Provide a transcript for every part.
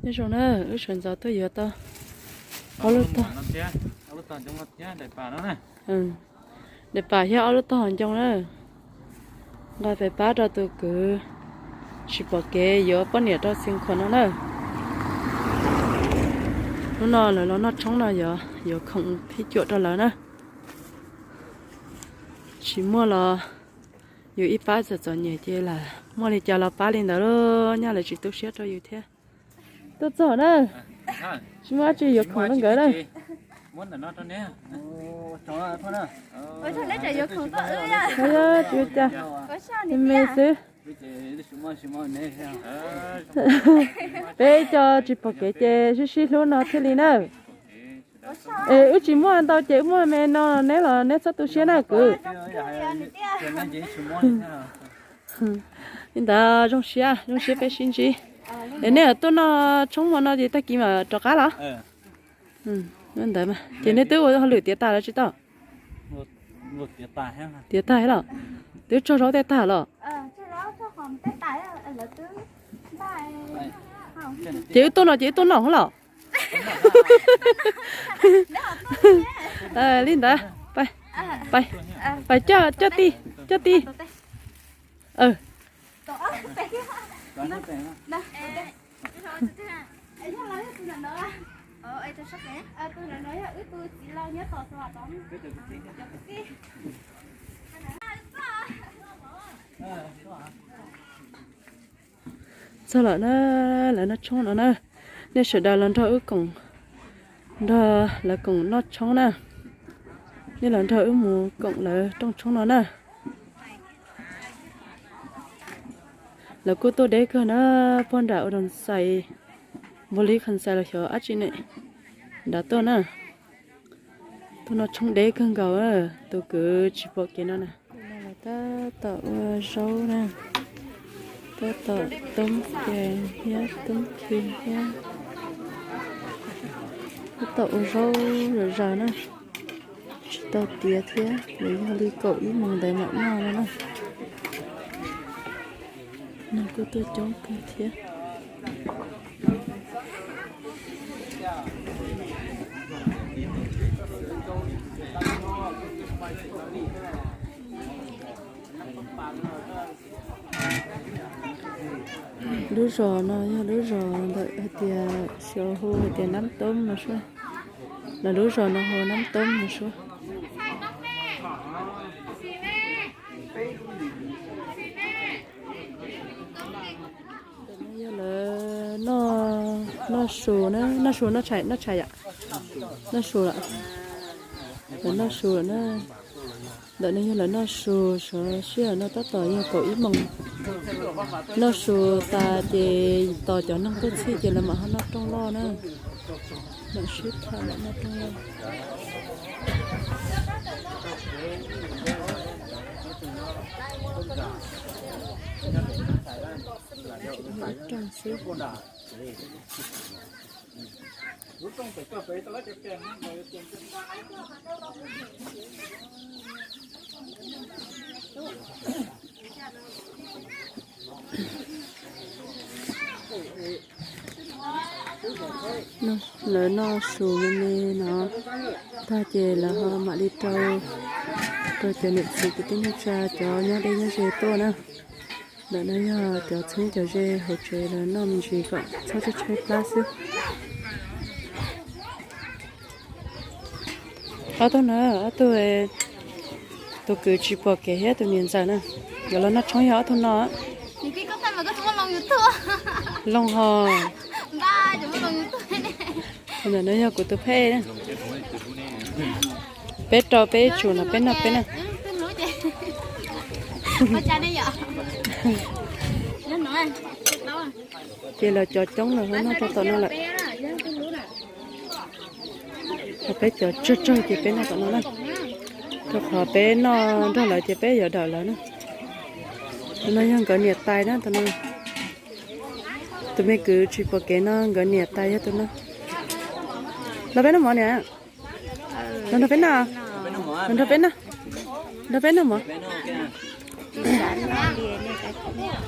Nyob zoo na, wb sawv ntxov tuaj yuav tau ob lub tog, daim pam thiab ob lub tog hauv ncoo na. Nqa pes pab rau tus kwv tsis pom kev yuav poj niam rau Xeev Khuam no na. Hnub no lawv los noj tshoob no yog yuav khoom phij cuam rau lawv na. Tsis muaj los yus ib pab txom txom nyem ces lam muaj li cas los pab li ntawd lauj, nyaj lawv tsis tu siab rau yus thiab. Tuaj txog na, tsis muaj dab tsi yuav khoom rau nkawd na. Tsis ua cas, me me xwb. Peb cov tsis pom kev ces sib sib hlub no thiaj li na. Es wb tsis muaj ntau ces wb muaj me no, neb los neb txhob tu siab na kwv. Li ntawd zoo siab, zoo siab peb sib ntsib. Es nej tuaj noj tshoob hmo no ces tag kis mam rov qab los? Ntawd ces nej twb ua hauj lwm tiav tas lawm tsis tau? Tiav tas los? Twb tsaug zaub tej tag los? Ces wb tuaj no ces wb tuaj noj los? Li ntawd, pais coj tij, coj tij. Txog lawm na, lawv noj tshoob no na. Nej sawv daws los nrog wb koom, nrog lawv koom noj tshoob na. Nej los nrog wb mus koom lawv rooj tshoob no na. Lawv kuj tuaj deb kawg na, puag nram ua doo xais, npog li khas xais los xyov dab tsi ne, nrad tuaj na. Tuaj noj tshoob deb kawg nkaus, tus kwv tsis pom kev no na. Tab tom ua zaub na, tab tom toob kev thiab toob khi thiab, tab tom ua zaub zom zaws na, tsis tau tiav thiab, yuav yog li kaum ib moos ntawd mam noj no na. Neeg kuj tuaj coob kawg thiab. Lub zos no yog lub zos ntawm hais tias xyov hu hais tias Nab Toob no sub. Lawv lub zos no hu Nab Toob no sub. Yog lawv noj su na, noj su noj tshais, noj tshais yom, noj su lawm, lawv noj su lawm na. Ntawm no yog lawv noj su, sawv sij hawm no tab tom yog kaum ib moos. Noj su tas ces tos cov neeg tuaj txhij ces lawv mam ho noj rooj loj na. Mam sib tham mam noj rooj loj. Rooj xwb. Lawv noj su me me no tag ces lawv ho mam li rau, rau cov niam txiv kwv tij neej tsa cov nyob deb nyob ze tuaj na. Ntawm no yog cov txheeb cov ze hauv tsev lawv noj me ntsis kom txhob tshaib tshaib plab xwb. Ob tug na, ob tug, tus kwv tsis pom kev thiab tus niam ntxawm na, nkawd los noj tshoob yog ob tug no. Loo ho. Ntawm no yog kuv tus phej na. Peb rau peb tsum no peb noj peb na. Ces lawv cov coob lawm ho noj rau tom no lawm. Ho peb cov tsawg tsawg ces peb noj tom no na. Rau qhov peb noj nrog lawv ces peb yuav dawm lawv na. Tus no yog nkawd niam tais na tus no. Tus me kwv tsis pom kev no nkawd niam tais yog tus no. Los peb noj mov niam. Los nrog peb noj. Los nrog peb noj. Nrog peb noj mov.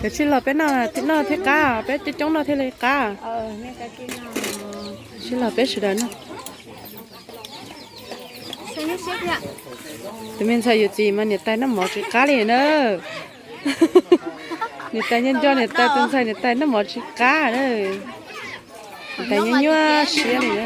Kav tsij los peb noj, noj thiaj qab, peb coob coob noj thiaj li qab. Kav tsij los peb sawv daws noj. Tus me ntxhais yuav txiv mas niam tais noj mov tsis qab li na. Niam tais nco nco niam tais tus ntxhais, niam tais noj mov tsis qab na. Niam tais nyuaj nyuaj siab li na.